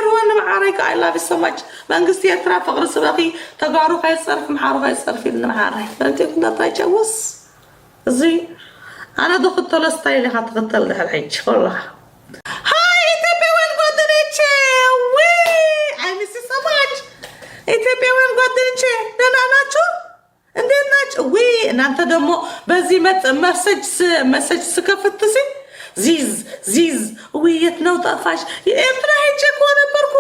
ሩወን ማዓረይ፣ I love you so much። መንግስቲ ኤርትራ ፍቕሪ ስበኺ፣ ተጋሩ ከይጸርፍ፣ ምሓሩ ከይጸርፍ ኢሉ ማዓረይ። በልቲ ኩንታ ታይ ጨውስ። እዚ ኣነ ዶ ክትተሎ ስታይል ኢኻ ትኽተል ድሕር ሕጂ ወላሂ። ሃይ ኢትዮጵያውያን ጓደኞቼ፣ ዊ I miss you so much። ኢትዮጵያውያን ጓደኞቼ ደህና ናችሁ? እንዴት ናችሁ? ዊ እናንተ ደግሞ በዚህ መጥ መሰጅ ስ- መሰጅ ስከፍት ሲ ዚዝ ዚዝ፣ ዊ የት ነው ጠፋሽ? የኤርትራ ሄጄ እኮ ነበርኩ።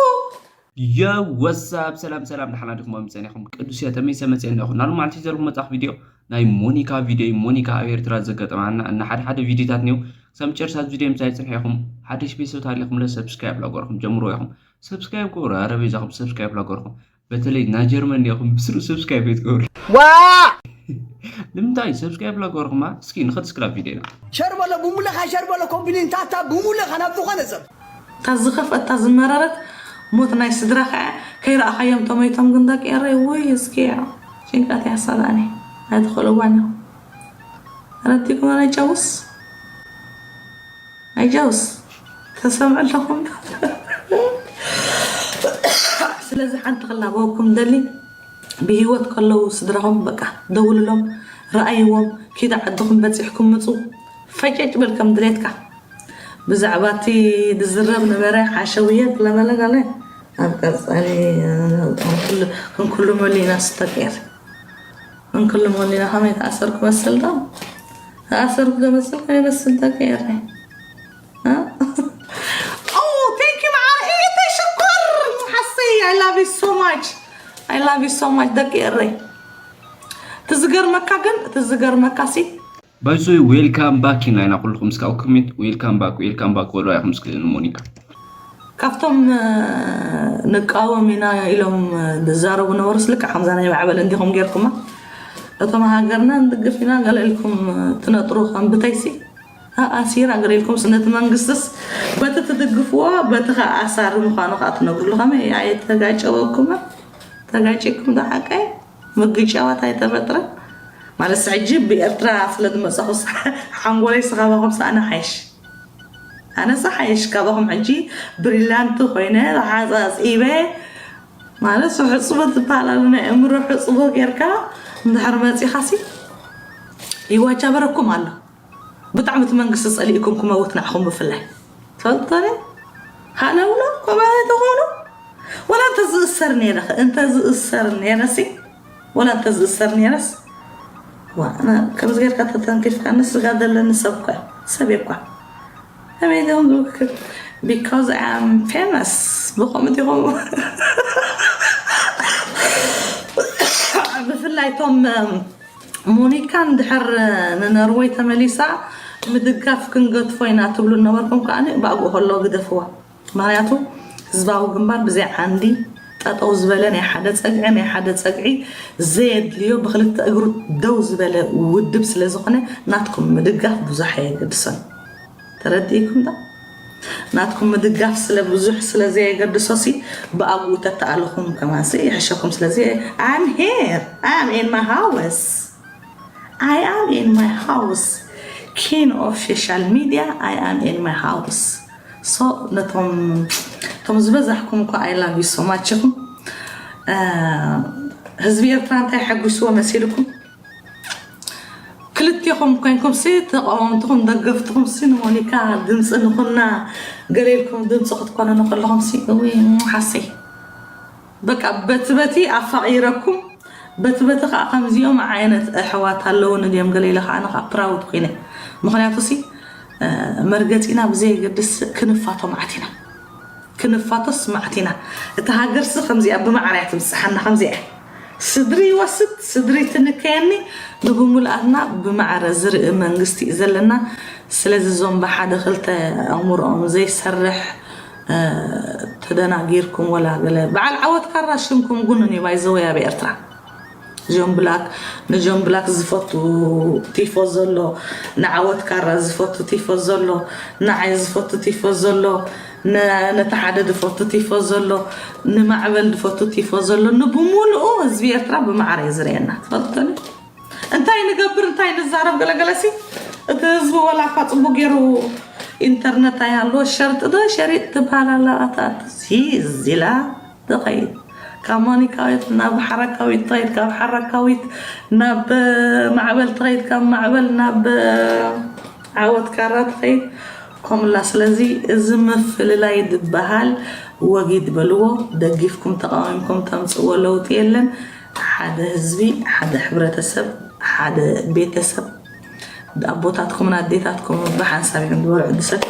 የወሳብ ሰላም ሰላም፣ ደሓና ዲኹም? ኣምፀን ኢኹም ቅዱስ እያ ተመይሰ መፅአ ኣለኹ። ናሉ ማዕልቲ ዘለኹ መፅኣኽ ቪድዮ ናይ ሞኒካ ቪድዮ እዩ። ሞኒካ ኣብ ኤርትራ ዘጋጠማና እና ሓደ ሓደ ቪድዮታት እኒው። ክሳብ መጨረሻ ቪድዮ ምሳይ ፅንሐ ኢኹም። ሓደሽ ቤተሰብ ታሊኹም ለ ሰብስክራይብ ላገርኹም ጀምሮ ኢኹም። ሰብስክራይብ ግበሩ። ኣረ በይዛኹም ሰብስክራይብ ላገርኹም። በተለይ ናይ ጀርመን ዲኹም ብስሩ ሰብስክራይብ ቤት ግበሩ። ዋ ንምንታይ ሰብስክራይብ ላገርኹማ? እስኪ ንኸድ ስክራብ ቪድዮ ኢና። ሸር በሎ ብሙልኻ ሸር በሎ ኮምፕሊን ታታ ብሙልኻ ናብ ዝኾነ ሰብ እታ ዝኸፍአት እታ ዝመረረት ሞት ናይ ስድራኻ እያ። ከይረኣኻዮም ተሞይቶም ግን ደቂ ኤረይ ውይ እስኪ ጭንቀት ያሳዳኒ ኣይትኽእልዋን ኢኹም። ረዲኩም ኣይጨውስ ኣይጨውስ ተሰምዑ ኣለኹም። ስለዚ ሓንቲ ክላበወኩም ደሊ ብህይወት ከለዉ ስድራኹም በቃ ደውልሎም፣ ረኣይዎም፣ ኪዳ ዓድኹም በፂሕኩም ምፁ። ፈጨጭ በል ከም ድሌትካ። ብዛዕባ እቲ ዝዝረብ ነበረ ሓሸውየ ክለበለ ገለ ኣብ ቀፃሊ ክንክሉ መሊና ስተቀር ክንክሉ መሊና ከመይ ተኣሰርኩ መስል ዶ ተኣሰርኩ ዶ መስል ከመይ መስል ተቀየረ Oh, thank you, ማዓር። እተ ሽኮር ሓሰይ፣ I love you so much. I love you so much ደቂ ኤረይ። ትዝገርመካ ግን ትዝገርመካ ሲ ባይሶ ዌልካም ባክ ኢና ኢና ኩልኩም እስካብ ኮሜንት ዌልካም ባክ ዌልካም ባክ ወላ ኢኹም እስክልን ሞኒካ ካብቶም እ፣ ንቃወም ኢና ኢሎም እ፣ ዝዛረቡ ነበሩስ ልክዕ ከምዛ ናይ ማዕበል እንዲኹም ጌርኩማ እቶም ሃገርና ንድግፍ ኢና ገለ ኢልኩም እ፣ ትነጥሩ ከም ብተይሲ ኣሲራ ገለ ኢልኩም ስነቲ መንግስትስ በቲ ትድግፍዎ በቲ ከዓ ኣሳሪ ምዃኑ ከዓ ትነግሩሉ ከመይ ኣይተጋጨወኩማ ተጋጭኩም ዶ ሓቀይ ምግጫዋት ኣይተፈጥረ ማለት ሕጂ ብኤርትራ ስለ ዝመፀኹ ሓንጎለይ ስኻባኹም ሰኣነ ሓይሽ ኣነሳ ሓይሽ ካባኹም ሕጂ ብሪላንት ኮይነ ተሓፃፂበ ማለት ሕፅቦ ዝበሃል ኣሎ ናይ እምሮ ሕፅቦ ጌርካ እንድሕር መፂኻሲ ይዋጃበረኩም ኣሎ ብጣዕሚ እቲ መንግስቲ ፀሊእኩም ክመውት ንዓኹም ብፍላይ ፈልጠኒ ሃለውሎ ኮማይ ተኾኑ ወላ እንተ ዝእሰር ነይረ እንተ ዝእሰር ነይረሲ ወላ እንተ ዝእሰር ነይረስ ከምዚ ጌርካ ተተንኪፍካ ንስጋ ዘለኒ ሰብ እኳ ሰብ እኳ ከመይ ዶም ዝውክል because I am famous ብኸምኡ ዲኹም ብፍላይ እቶም ሞኒካ እንድሕር ንነርወይ ተመሊሳ ምድጋፍ ክንገድፎ ኢና ትብሉ ነበርኩም ከዓ ብኣግኡ ከሎ ግደፍዋ ምክንያቱ ህዝባዊ ግንባር ብዘይ ዓንዲ ጠጠው ዝበለ ናይ ሓደ ፀግዒ ናይ ሓደ ፀግዒ ዘየድልዮ ብክልተ እግሩ ደው ዝበለ ውድብ ስለዝኾነ ናትኩም ምድጋፍ ብዙሕ ኣየገድሶን ተረዲእኩም ዶ ናትኩም ምድጋፍ ስለ ብዙሕ ስለ ዘየገድሶ ሲ ብኣግኡ ተተኣለኹም ከማሲ ይሕሸኩም ስለዚ I'm here I'm in my house I am in my house king of social media I am in my house so ነቶም ቶም ዝበዛሕኩም እኳ I love you so much ኢኹም ህዝቢ ኤርትራ እንታይ ሓጒስዎ መሲልኩም ክልቴኹም ኮይንኩም ሲ ተቃወምትኹም ደገፍትኹም ሲ ንሞኒካ ድምፂ ንኹና ገሌልኩም ድምፂ ክትኮነኑ ከለኹም ሲ እዊ ሓሰይ በቃ በቲ በቲ ኣፋቂረኩም በቲ በቲ ከዓ ከምዚኦም ዓይነት ኣሕዋት ኣለውኒ ድዮም ገለ ኢለ ከዓ ንካ ፕራውድ ኮይነ ምክንያቱ ሲ መርገፂና ብዘየገድስ ክንፋቶ ማዓት ኢና ክንፋቶስ ማዓት ኢና እታ ሃገርሲ ከምዚኣ ብማዕርያ ትብፅሓና ከምዚኣ ስድሪ ይወስድ ስድሪ ትንከየኒ ንብሙልኣትና ብማዕረ ዝርኢ መንግስቲ እዩ ዘለና ስለዚ እዞም ብሓደ ክልተ ኣእምሮኦም ዘይሰርሕ ተደናጊርኩም ወላ ገለ በዓል ዓወት ካራ ሽምኩም ጉኑን እዩ ባይዘወይ ኣብ ኤርትራ ጆን ብላክ ንጆን ብላክ ዝፈቱ ቲፎ ዘሎ ንዓወት ካራ ዝፈቱ ቲፎ ዘሎ ንዓይ ዝፈቱ ቲፎ ዘሎ ነቲ ሓደ ዝፈቱ ቲፎ ዘሎ ንማዕበል ዝፈቱ ቲፎ ዘሎ ንብሙሉኡ ህዝቢ ኤርትራ ብማዕረ እዩ ዝርእየና ትፈልጥኒ እንታይ ንገብር እንታይ ንዛረብ ገለገለሲ እቲ ህዝቢ ወላ እኳ ፅቡቅ ገይሩ ኢንተርነት ኣይሃልዎ ሸርጢ ዶ ሸሪጥ ትበሃል ኣላ። ኣታ ኣታ ዚላ ትኸይድ ካብ ሞኒካዊት ናብ ሓረካዊት ትኸይድ፣ ካብ ሓረካዊት ናብ ማዕበል ትኸይድ፣ ካብ ማዕበል ናብ ዓወት ካራ ትኸይድ ኮምላ። ስለዚ እዚ ምፍልላይ ዝበሃል ወጊድ በልዎ። ደጊፍኩም ተቃዊምኩም ተምፅዎ ለውጢ የለን። ሓደ ህዝቢ፣ ሓደ ሕብረተሰብ፣ ሓደ ቤተሰብ ኣቦታትኩምን ኣዴታትኩም ብሓንሳብ እዮም ዝበልዑ ድሰቲ።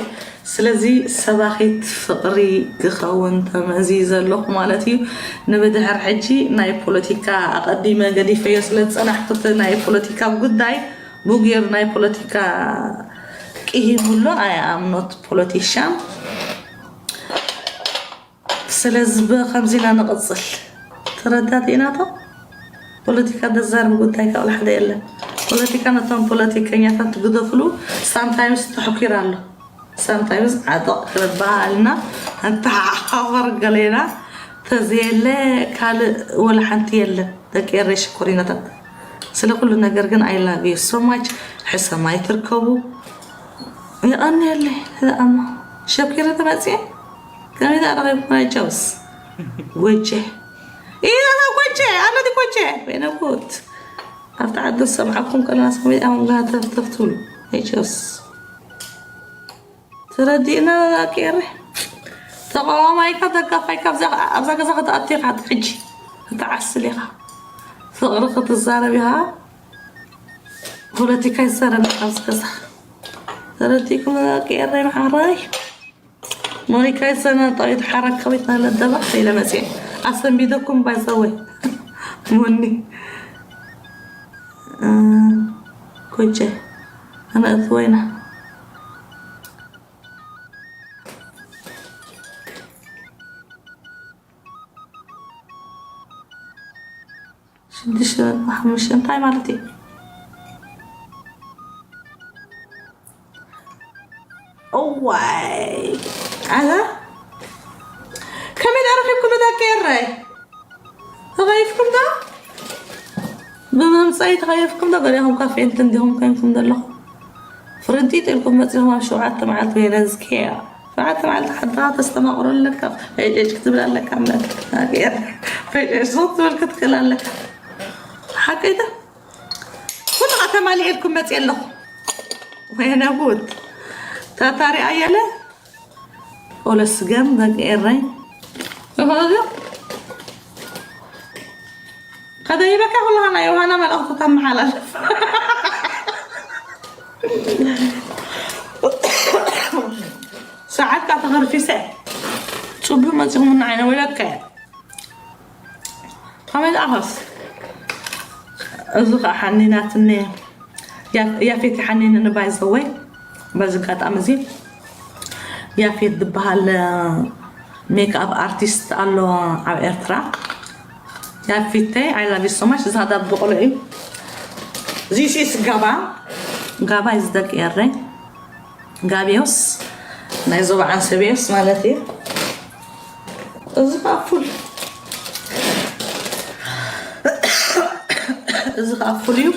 ስለዚ ሰባኺት ፍቕሪ ክኸውን ተመዚ ዘለኹ ማለት እዩ። ንብድሕር ሕጂ ናይ ፖለቲካ ኣቐዲመ ገዲፈዮ ስለ ዝጸናሕኩ እቲ ናይ ፖለቲካ ጉዳይ ብጌሩ ናይ ፖለቲካ ቅሂሙሎ። ኣይ ኣም ኖት ፖለቲሻን። ስለዚ ብኸምዚ ኢና ንቕጽል። ተረዳዲእናቶ። ፖለቲካ ዘዛርብ ጉዳይ ካብ ሓደ የለን። ፖለቲካ ነቶም ፖለቲከኛታት ትግደፍሉ ሳምታይምስ ተሕኪር ኣሎ። ሳምታይምስ ዓጠቕ ክንበሃልና እንተሓሓፈር ገሌና ተዘየለ ካልእ ወላ ሓንቲ የለን። ደቂ ኤረይ ሽኮሪናታት ስለ ኩሉ ነገር ግን I love you so much። ሕሰማይ ትርከቡ። የቐንየለይ። እሞ ሸኪረ ተመጽየ ከመይ ተረኺብኩም? ኣይ ቸውስ ጎጀ ኢዛ ጎጀ ኣነቲ ጎጀ ወይነ ጉድ ኣብቲ ዓዲ ዝሰምዓኩም ከለና ሰመይ ኣሁን ጋር ተፍተፍ ትብሉ። ኣይ ቸውስ ተረዲእና። ቄረ ተቃዋማይካ ደጋፋይካ ኣብዛ ገዛ ከተኣትኻ ሕጂ ክትዓስል ኢኻ። ፍቕሪ ክትዛረብ ኢኻ። ፖለቲካ ይዛረብ ኣብዚ ገዛ። ተረዲእኩም ቄረ መዓረይ። ሞኒካ ይሰና ጣዊት ሓረካዊት ናለደባ ኢለ መፅኤ ኣሰንቢደኩም ባይዘወይ ሞኒ እ፣ ኮቼ ኣነ እትወይና ሽዱሽተ ሓሙሽተ እንታይ ማለት እዩ? እዋይ ኣዛ ከመይ ዳረኺብኩም እታ ቄራይ ተኸይፍኩም ዶ? ብመምፀኢ ተኸይፍኩም ዶ? ገሊኹም ካፌንት እንዲኹም ኮይንኩም ዘለኹም ፍርንጢጥ ኢልኩም መፂኹም ኣብ ሸውዓተ መዓልቲ ወይ ለዝኬያ ሸውዓተ መዓልቲ ሓድኻ ተስተማቕሮ ኣለካ። ፈይጨጭ ክትብል ኣለካ እምበር ፈይጨጭ ዞት ትብል ክትክእል ኣለካ። ሓቀይታ ኩሉ ተማሊኤልኩም መፅእ ኣለኹ። ወይነ ጉድ ታታሪ ኣየለ ኦለ ስገም ደቂ ኤረይ እኸዚ ከደይበካ ኩልኻ ናይ ዮሃና መልእኽቲ ተመሓላልፍ። ሰዓትካ ተኸርፊሰ ጽቡቅ መጺኹም ንዓይነ ወለከ ከመይ ደኣኸስ እዚ ኸዓ ሓኒናትኒ። ያፌት ሓኒንኒ ባይ ዘወይ በዚ ኣጋጣሚ እዚ ያፌት ዝበሃል ሜክኣፕ ኣርቲስት ኣሎ ኣብ ኤርትራ። ያፊተይ I love you so much። ዝሃዳ ብቆሎ እዩ። This is ጋባ ጋባ is ደቂ ኤረይ ጋቢዮስ ናይ ዞባ ዓንሰቢዮስ ማለት እዩ። እዚ ከዓ ፉል እዚ ከዓ ፉል እዩ።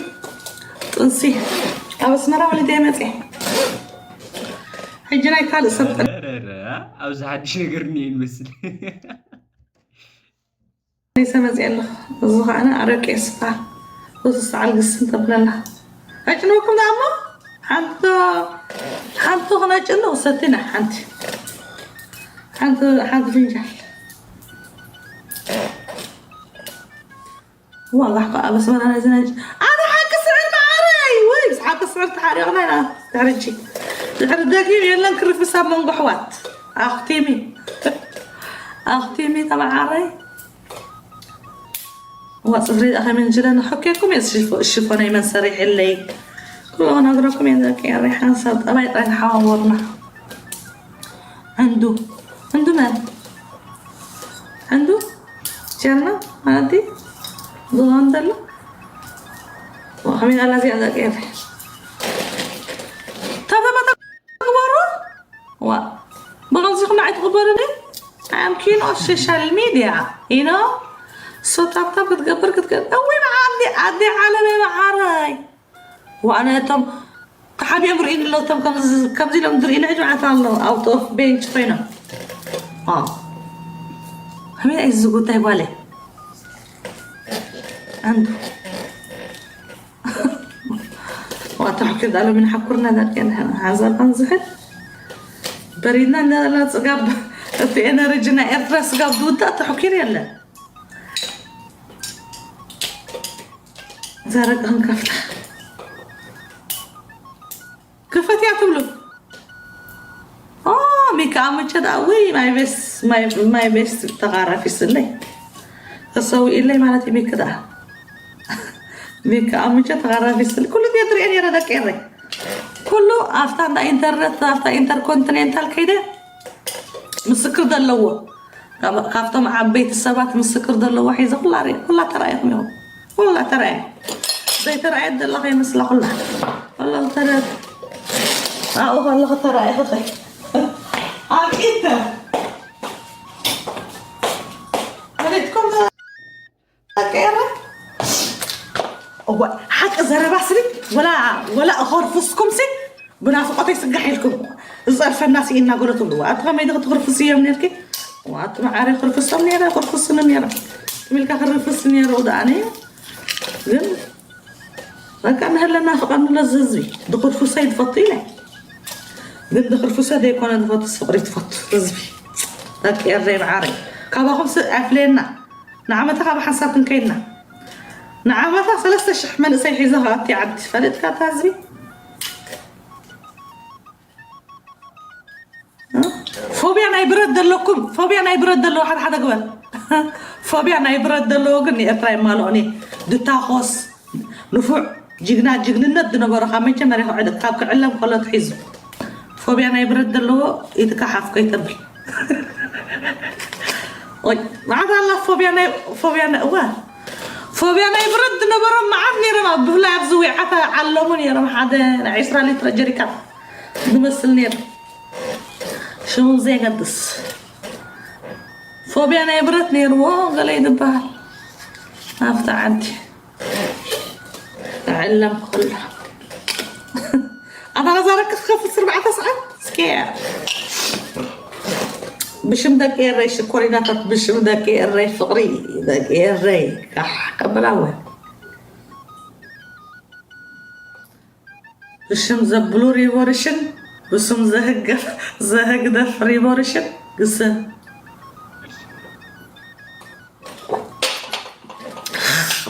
ጥንሲ ኣብ ኣስመራ ወሊደ መፅእ ሕጂ ናይ ካልእ ሰብ ጥን- ኧረ፣ ኧረ፣ ኣብዚ ሓድሽ ነገር እኒኦ ይመስል። ሪሰ መፅእ ኣለኹ። እዚ ከዓ ኣረቄ ስፓ ወስስ ዓልግስን ተብለላ ኣጭንወኩም ዳሞ ሓንቲ ሓንቲ ክነጭን ሰቲና ሓንቲ ሓንቲ ሓንቲ ፍንጃል ዋላ እኮ ኣብ ኣስመራ ናይ ዝነጭ ኣነ ሓቂ ስዕር መዓረይ ወይ ምስ ሓቂ ስዕር ተሓሪቕና ኢና ድሕርጂ ድሕሪ ደጊም የለን ክርፍስ ኣብ መንጎ ኣሕዋት ኣኽቲሚ ኣኽቲሚ ተመዓረይ ዋ ፅፍሪ ኣኸ መንጅለ ንሕኬኩም እየ ሽፎነይ መን ሰሪሕለይ ኩሉ ነግረኩም እየ ደቂ ሪሓን ሰብ ጠባይ ጥራይ ተሓዋወርና ዕንዱ ዕንዱ መን ዕንዱ ጀርና ማለቲ ዝኾን ዘሎ ከመይ ኣላ እዚኣ ደቂ ሪ ታተማታ ግበሩ ዋ ብቐልዚኹም ንዓይ ትቕበሉኒ I'm king of social media you know so ታብታብ ክትገብር ክትገብር እዊ መዓዲ ኣዲ ዓለመይ መዓረይ ዋነ እቶም ዓብዮም ርእይኒ ኣለዉ። እቶም ከምዚ ኢሎም ዝርእዩኒ ሕጂ መዓት ኣለዉ። ኣውት ኦፍ ቤንች ኮይኖም። ከመይ እዩ እዚ ጉዳይ ጓለይ? ኣንዱ ዋታ ሕክር ዳሎ ምን ሓኩርና ዳቀን ሓንዛብ ኣንዝሕል በሪድና እንዳላ ጽጋብ እቲ ኤነርጂ ናይ ኤርትራ ስጋብ ዝውዳእ ተሕኪር የለን። ዘረቅ ክንከፍታ ክፈት እያ ትብሉ። ኦ፣ ሚካ ኣመቸ ደኣ፣ ውይ፣ ማይ ቤስ፣ ማይ፣ ማይ ቤስ ተቓራፊስለይ። ተሰዊእለይ ማለት እዩ ሚክ ደኣ። ሚካ ኣመቸ ተቓራፊስለይ። ኩሉ እየ ትሪኦ ነይረ ደቂ ኤረይ። ኩሉ ኣብታ እንዳ ኢንተርነት፣ ኣብታ ኢንተርኮንቲኔንታል ከይደ ምስክር ዘለዎ። ካብ-፣ ካብቶም ዓበይቲ ሰባት ምስክር ዘለዎ ሒዘ ኩላ ርእ-፣ ኩላ ተራእየኹም ኢኹም። ኩላ ተራእየ። ዘይተራእየት ዘላ ከይመስላ ኩላ። ኩላ ተረ-፣ ኣብኡ ከለኹ ተራእየ ኸኸይ። ኣብ ኢንተር። ፈሊጥኩም ቀረ? እዋ፣ ሓቂ ዘረባ ስኒ፣ ወላ፣ ወላ እኸርፍስኩም ሲ፣ ብናፍቆተይ ስጋሕ ኢልኩም፣ ዝጸርፈና ሲ እናገለቱ ኣለዋ። ኣቲ ከመይ ድኺ ትኽርፍስ እዮም ነርኪ? ዋት መዓረ ክርፍሶም ነይረ፣ ክርፍስኒ ነይረ። ትሚልካ ክርፍስ ነይረ፣ ወደ ኣነ ግን በቃ ንህለና ፍቃድ ንለዚ ህዝቢ። ድኽርፍሰ ይትፈቱ ኢለ። ግን ድኽርፍሰ ደይኮነ ዝፈቱስ ፍቅሪ ትፈቱ ህዝቢ። ደቂ ኤረይ መዓረይ። ካባኹም ስ-፣ ኣፍለየና። ንዓመታ ካብ ሓንሳብ ክንከይድና። ንዓመታ ሰለስተ ሽሕ መንእሰይ ሒዘ ከኣቲ ዓዲ። ፈለጥካ እታ ህዝቢ? ፎብያ ናይ ብረት ዘለኩም፣ ፎብያ ናይ ብረት ዘለዎ ሓደ ሓደ ግበር። ፎብያ ናይ ብረት ዘለዎ ግን ንኤርትራ ይማልኦኒ። ድታኾስ፣ ንፉዕ፣ ጅግና፣ ጅግንነት ዝነበሮ ካብ መጀመርያ ካብ ዕድ-፣ ካብ ክዕለም ከሎ ትሒዙ። ፎብያ ናይ ብረት ዘለዎ ኢድካ ሓፍ ከይተብል። ኦይ፣ መዓት ኣላ ፎብያ ናይ፣ ፎብያ ናይ፣ እዋ። ፎብያ ናይ ብረት ዝነበሮም መዓት ነይሮም፣ ኣብ ብፍላይ ኣብዚ ዊዓታ ዓለሙ ነይሮም፣ ሓደ ናይ ዒስራ ሊትሮ ጀሪካን ዝመስል ነይሩ። ሽሙ ዘይገድስ። ፎብያ ናይ ብረት ነይርዎ፣ ገለ ይድበሃል። ኣብታ ዓዲ። ዕለም ኩላ። ኣታ ነዛ ረቂ ክኸፍት ስርባዕተ ሰዓት? እስኪ። ብሽም ደቂ ኤረይ ሽኮሪናታት፣ ብሽም ደቂ ኤረይ ፍቅሪ፣ ደቂ ኤረይ ካሕ ቀበላወ። ብሽም ዘብሉ ሪቮሉሽን፣ ብስም ዘህገፍ-፣ ዘህግደፍ ሪቮሉሽን፣ ግስን።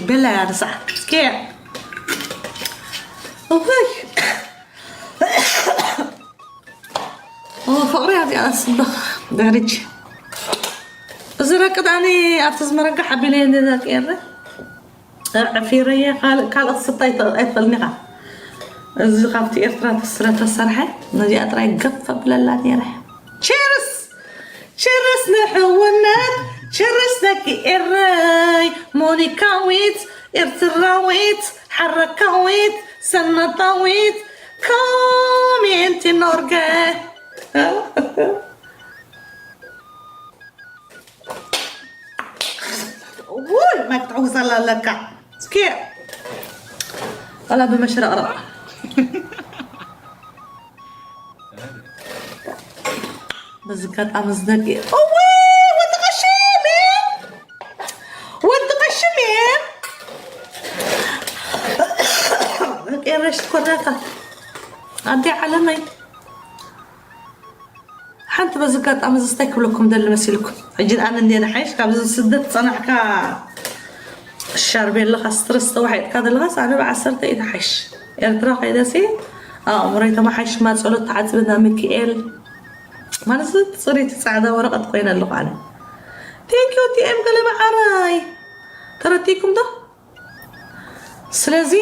ቤላ ያርሳ። እስኪ። እውይ። ኦ፣ ፍቅሪ እዚኣ ስበኽ ደረጅ። እዚ ረቂ ዳኒ ኣብቲ ዝመረጋ ሓቢለ እንደ ደቂ ኤረ። ዕፊረየ ካል-፣ ካልእ ክስታይ ተ-፣ ኣይትኽእልን ኢኻ። እዚ ካብቲ ኤርትራ ተስረ ተሰርሐ፣ ነዚኣ ጥራይ ገፍ ኣብለላ ነይረ። ቺርስ! ችርስ ንሕውነት፣ ችርስ ደቂ ኤረይ፣ ሞኒካዊት፣ ኤርትራዊት፣ ሓረካዊት፣ ሰነጣዊት፣ ኮሜንቲ ኖርገ። ውይ፣ ማይ ክትሕውስ ኣላ ኣለካ። እስኪ፣ ወላ ብመሽረቕረቕ። በዚ ኣጋጣሚ እዚ ደቂ፣ እወ፣ ወዲ ቀሽም እየ። ወዲ ቀሽም እየ። ደቂ ኤረይ ሽኮርናታ። ኣደይ ዓለመይ። ሓንቲ በዚ ኣጋጣሚ እዚ እንታይ ክብለኩም ደሊ መሲልኩም? ሕጂ ኣነ እንደ ንሓይሽ ካብዚ ስደት ጸናሕካ ሻርቤ ኣለኻ፣ ስትረስ ተዋሒጥካ ዘለኻስ ኣነ ብዓሰርተ እዩ ተሓይሽ። ኤርትራ ከይደሲ ኣእምሮይ ተመሓይሽ፣ ማጸሎት ተዓጽበ ናብ ሚካኤል። ማለት እዚ ጽሬት ጻዕዳ ወረቐት ኮይነ ኣለኹ ኣነ። ቴንኪዩ ቲ ኤም ገለ መዓረይ። ተረዲእኩም ዶ? ስለዚ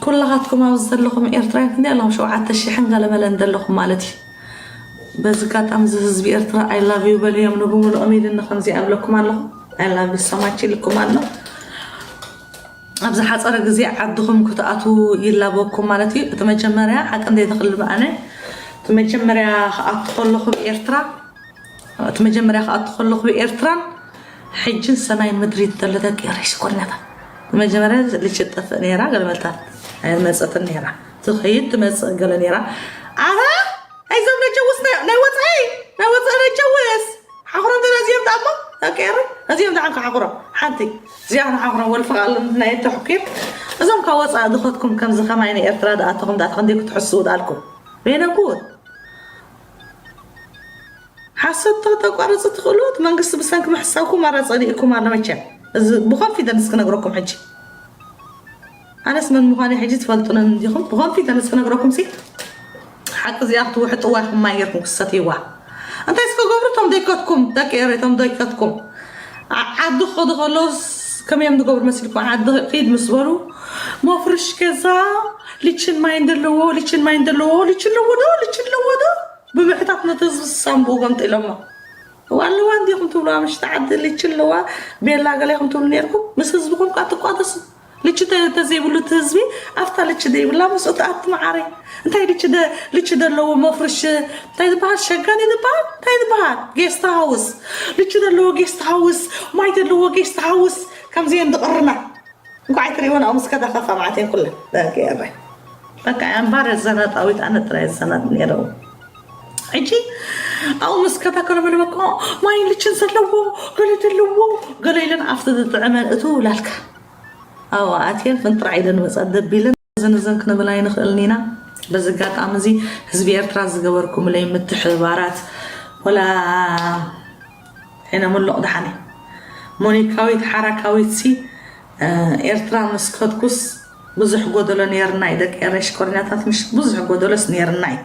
ኩላኻትኩም ኣብዚ ዘለኹም ኤርትራውያን ክንደይ ኣለኹም? ሸውዓተ ሽሕን ገለ መለን ዘለኹም ማለት እዩ። በዚ ኣጋጣሚ እዚ ህዝቢ ኤርትራ I love you በልዮም ንብምልኦም ኢልኒ ከምዚ ኣብለኩም ኣለኹ። I love you so much ኢልኩም ኣሎ። ኣብ ዝሓጸረ ግዜ ዓድኹም ክትኣትዉ ይላበኩም ማለት እዩ። እቲ መጀመርያ ሓቂ እንደ ተኽልብ ኣነ እቲ መጀመርያ ክኣቱ ከለኹ ኤርትራ፣ እቲ መጀመርያ ክኣቱ ከለኹ ኤርትራን ሕጅን ሰማይን ምድሪ እንተሎ ደቂ ኤረይ ሽኮርኛታት። መጀመርያ ልጭ ጠፍእ ነይራ፣ ገልበልታት ኣይመጸትን ነይራ። ትኸይድ ትመፅእ ገለ ነይራ። ኣረ ኣይዞም ነጀውስ ናይ ናይ ወፃኢ ናይ ወፃኢ ነጀውስ ሓኽሮም ዶ ነዚኦም ደኣ እሞ ደቂ ኤረይ ነዚኦም ደኣ ሓኽሮም ሓንቲ እዚኣ ንሓኽሮም ወልፍቓሎም ናይ ተሕኪር እዞም ካብ ወፃኢ ዝኸድኩም ከምዚ ከማይ ንኤርትራ ደኣተኹም ደኣ ተኸንደይ ክትሕስቡ ደኣልኩም በይነኩም ሓሶት ተቋርፁ ትኽእሉ እቲ መንግስቲ ብሰንኪ ምሕሳብኩም ኣረ ፀሊእኩም ኣሎ መቸም እዚ ብኮንፊደንስ ክነግረኩም ሕጂ ኣነስ መን ምዃነይ ሕጂ ትፈልጡኒ እንዲኹም ብኾንፊደንስ ክነግረኩም ሲ ሓቂ እዚኣ ክትውሕጥዋ ኢኹም ማይ ጌርኩም ክትሰትይዋ እንታይ እስከ ገብሩ እቶም ደይከትኩም ደቂ ኤረይ እቶም ደይከትኩም ዓ- ዓዲ ክኸዱ ከለውስ ከመይ እዮም ዝገብሩ መሲልኩም ዓዲ ኺድ ምስ በሉ መፍርሽ ገዛ ሊችን ማይ እንደለዎ ሊችን ማይ እንደለዎ ሊችን ኣለዎ ዶ ሊችን ኣለዎ ዶ ብምሕታት ነቲ ህዝቢ ሳንቡኡ ገምጢሎሞ እዋ ኣለዋ እንዲኹም ትብልዋ ምሽቲ ዓዲ ልቺ ኣለዋ ቤላ ገለ ኢኹም ትብሉ ነርኩም ምስ ህዝብኹም ከዓ ትቋደሱ ልቺ ተ- ተዘይብሉ እቲ ህዝቢ ኣብታ ልቺ ዘይብላ ምስኡ ትኣቲ መዓረይ እንታይ ልቺ ደ- ልቺ ዘለዎ መፍርሽ እንታይ ዝበሃል ሸጋኒ ዝበሃል እንታይ ዝበሃል ጌስት ሃውስ ልቺ ዘለዎ ጌስት ሃውስ ማይ ዘለዎ ጌስት ሃውስ ከምዚአን ዝቕርና እንኳዕ ኣይትሪእወን ኣብኡ ምስ ከዳ ከፋ ማዓት እየን ኩለን ደቂ ኤረይ በቃ እምባር ዘናጣዊት ኣነ ጥራይ ዘናጥ ነይረው ሕጂ ኣብኡ ምስ ከዳ ከለመለ በቃ ማይን ልችን ዘለዎ ገለ ዘለዎ ገለ ኢለን ኣብቲ ዝጥዕመን እቱ ላልካ ኣብኡ ኣትየን ፍንጥራዕ ኢለን መፃ ደቢለን እዝን እዝን ክንብል ኣይንኽእልን ኢና በዚ ኣጋጣሚ እዚ ህዝቢ ኤርትራ ዝገበርኩምለይ ምትሕብባራት ወላ ሒነ ምሉቕ ደሓን እዩ ሞኒካዊት ሓራካዊት ሲ ኤርትራ ምስ ከድኩስ ብዙሕ ጎደሎ ነይርና እዩ ደቂ ኤረይ ሽኮርኛታት ምሽ ብዙሕ ጎደሎስ ነይርና እዩ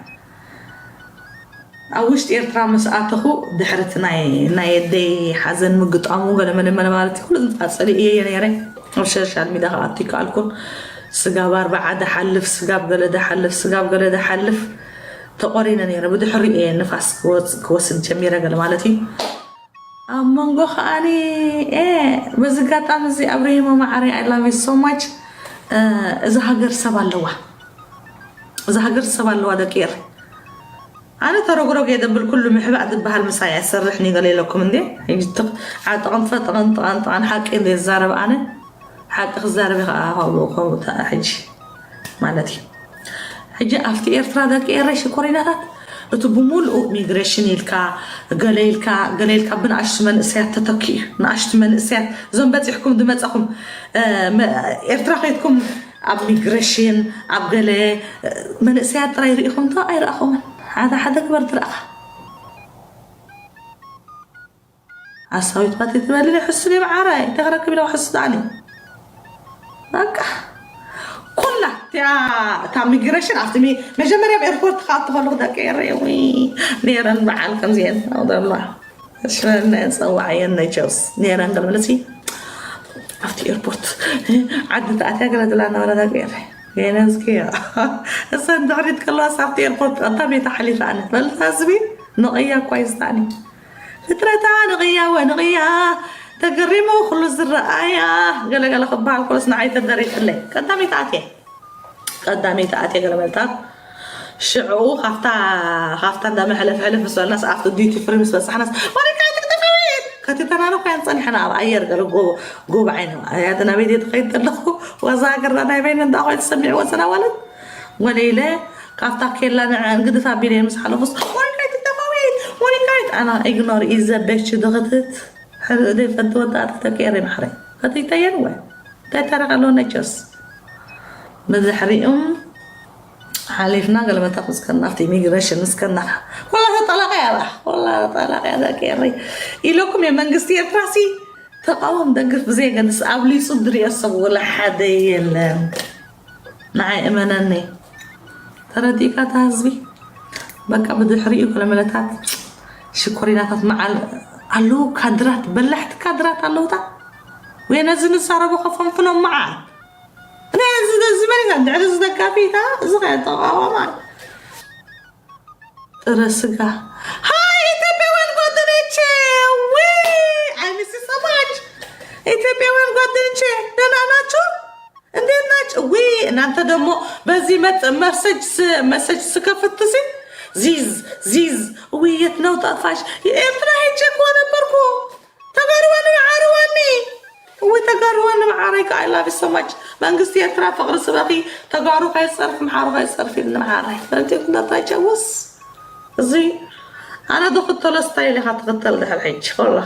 ኣብ ውሽጢ ኤርትራ ምስ ኣተኹ ድሕርቲ ናይ ናይ ኣደይ ሓዘን ምግጣሙ ገለ መለ መለ ማለት እዩ ኩሉ ዝንፃፀሊ እየ እየ ነይረ ኣብ ሸሻል ሚዳ ክኣቱ ይከኣልኩን ስጋብ ኣርባዓ ደሓልፍ ስጋብ ገለ ደሓልፍ ስጋብ ገለ ደሓልፍ ተቆሪነ ነይረ ብድሕሪኡ እየ ንፋስ ክወፅእ ክወስድ ጀሚረ ገለ ማለት እዩ ኣብ መንጎ ከዓኒ በዚ ኣጋጣሚ እዚ ኣብርሂሞ ማዓረይ I love you so much እዛ ሃገር ሰብ ኣለዋ እዛ ሃገር ሰብ ኣለዋ ደቂ ኤር ኣነ ተረጉረጉ እየ ደብል ኩሉ ምሕባእ ዝበሃል ምሳይ ኣይሰርሕን እዩ ገለ ኢለኩም እንዴ ሕጂ ዓጠቐን ፈጠቐን ጠቐን ጠቐን ሓቂ እንደ ዝዛረብ ኣነ ሓቂ ክዛረብ ከዓ ከምኡ ከምኡ ሕጂ ማለት እዩ ሕጂ ኣብቲ ኤርትራ ደቂ ኤረይ ሽኮሪናታት እቲ ብምሉኡ ሚግሬሽን ኢልካ ገለ ኢልካ ገለ ኢልካ ብንኣሽቱ መንእሰያት ተተኪኡ እዩ ንኣሽቱ መንእሰያት እዞም በፂሕኩም ዝመፀኹም ኤርትራ ከይድኩም ኣብ ሚግሬሽን ኣብ ገለ መንእሰያት ጥራይ ርኢኹም ዶ ኣይረኣኹምን ሓደ ሓደ ግበር ትረእኻ ኣሳዊት ባቲ ትበልኒ ሕሱኒ መዓረ እንታይ ክረክብ ኢለ ክሕሱ ዳኒ በቃ ኩላ እቲኣ እታ ሚግሬሽን ኣብቲ ሚ- መጀመርያ ኣብ ኤርፖርት ክኣቱ ከለኹ ደቂ ኤረይ ዊ ነይረን በዓል ከምዚአን ኣውደላ ሽመና ፀዋዕየን ነቸውስ ነይረን ቅድሚ ንሲ ኣብቲ ኤርፖርት ዓዲ ተኣትያ ገለ ዝላ ነበረ ደቂ ኤረይ ገይነዝክዮ እሰን ድሕሪት ከለዋስ ኣብቲ ኤርፖርት ቀዳመይቲ ሓሊፈ ኣነ በልታ ህዝቢ ንቕያ እኳ ይስታኒ ፍጥረታ ንቕያ ወንቕያ ተገሪሙ ኩሉ ዝረኣያ ገለገለ ክበሃል ኮስ ንዓይ ተደሪፍለይ ቀዳመይቲ ኣትየ ቀዳመይቲ ኣትየ ገለመልታት ሽዑ ካብታ ካብታ እንዳ መሕለፍ ሕልፍ ምስ በልናስ ኣብቲ ዲቲ ፍሪ ምስ በፃሕናስ ወሪካ ትክተፈዊት ከቲተናሉ ኮይን ፀኒሕና ኣብ ኣየር ገለ ጎብ ዓይነ ያትና ቤት የትኸይድ ዘለኹ ወዛ ሃገርና ናይ በይነ እንዳ ኮይን ዝሰሚዕዎ ዝነበለት ወለ ኢለ ካብታ ኬላ ንዕን ግድፍ ኣቢለ ምስ ሓለፉስ ሞኒካይት ተፋዊት ሞኒካይት ኣና ኢግኖር ኢዘ ቤች ድኽትት ሕርእ ዘይፈቲ ወዳእቲ ተቀየረ ማሕረይ ፈቲተየን ወ እንታይ ታሪክ ኣለዎ ነጀስ ብድሕሪኡም ሓሊፍና ገለመታ ክስከና ኣብቲ ኢሚግሬሽን ንስከና ወላ ተጠላቀ ያባ ወላ ተጠላቀ ያባ ቀየረ ኢለኩም የመንግስቲ ኤርትራሲ ተቃወም ደግፍ ብዘየገድስ ኣብሊፁ ዝሪኦ ሰብ ወላ ሓደ የለን ንዓይ እመነኒ ተረዲእካ እታ ህዝቢ በቃ ብድሕሪኡ ገለመለታት ሽኮሪናታት መዓል ኣለዉ ካድራት በላሕቲ ካድራት ኣለውታ ወይ ነዚ ንዛረቦ ከፈንፍኖም መዓል እዚ መሪዛ ድሕሪ እዚ ደጋፊታ እዚ ከ ተቃዋማ ጥረ ስጋ ሃይ ኢትዮጵያውያን ጓደኞቼ ዊ I miss you so much ኢትዮጵያውያን ጓደኞቼ ደህና ናችሁ እንዴት ናችሁ ዊ እናንተ ደግሞ በዚህ መሰጅ መሰጅ ስከፍት ሲ ዚዝ ዚዝ ዊ የት ነው ጠፋሽ የኤርትራ ሄጄ እኮ ነበርኩ ተጋሩዋኒ መዓርዋኒ እዊ ተጋሩዋኒ መዓረይ ከ I love you so much መንግስቲ ኤርትራ ፍቕሪ ስበኺ፣ ተጋሩ ከይጸርፍ፣ ምሓሩ ከይጸርፍ ኢሉ ንመሓራይ። ፈለምቲ ኩነታ ይጨውስ። እዚ ኣነ ዝኽተሎ ስታይል ኢኻ ትኽተል ድሕር ሕጂ ኮላ።